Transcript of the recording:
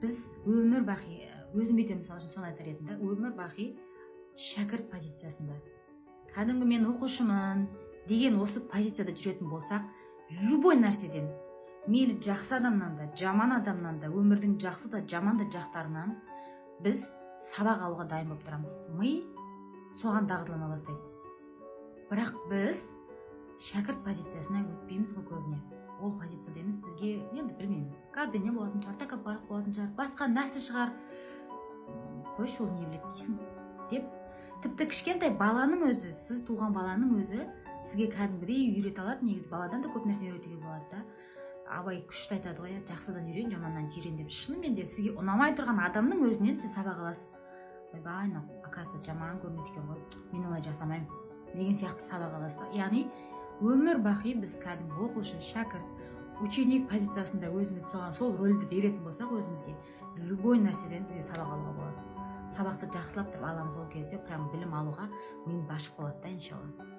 Біз өмір бақи, өзім бүйтемін, мысалы үшін, соны айтар едім да, өмір бақи шәкірт позициясында, кәдімгі мен оқушымын деген осы позицияда жүретін болсақ, любой нәрседен, мейлі жақсы адамнан да, жаман адамнан да, өмірдің жақсы да, жаман да жақтарынан біз сабақ алуға дайын болып тұрамыз. Ми соған дағдылана бастайды. Бірақ біз шәкірт позициясына өтпейміз ғой көбіне. Ол позицияда емес бізге, енді білмеймін, гордыня болатын шығар, тәкаппарлық болатын шығар, басқа нәрсе шығар. Қойшы, ол не біледі дейсің деп. Тіпті кішкентай баланың өзі, сіз туған баланың өзі сізге кәдімгідей үйрете алады. Негізі баладан да көп нәрсе үйретуге болады да. Абай күшті айтады ғой, иә: «Жақсыдан үйрен, жаманнан жирен» деп. Шынымен де, сізге ұнамай тұрған адамның өзінен сіз сабақ аласыз. Ойбай, мынау, оказывается, жаман көрінеді екен ғой, мен олай жасамаймын деген сияқты сабақ аласыз да. Яғни өмір бақи біз кәдімгі оқушы, шәкірт, ученик позициясында өзімізді соған, сол рөлді беретін болсақ өзімізге, любой нәрседен бізге сабақ алуға болады. Сабақты жақсылап тұрып аламыз. Ол кезде прям білім алуға миымыз ашық болады да, иншалла.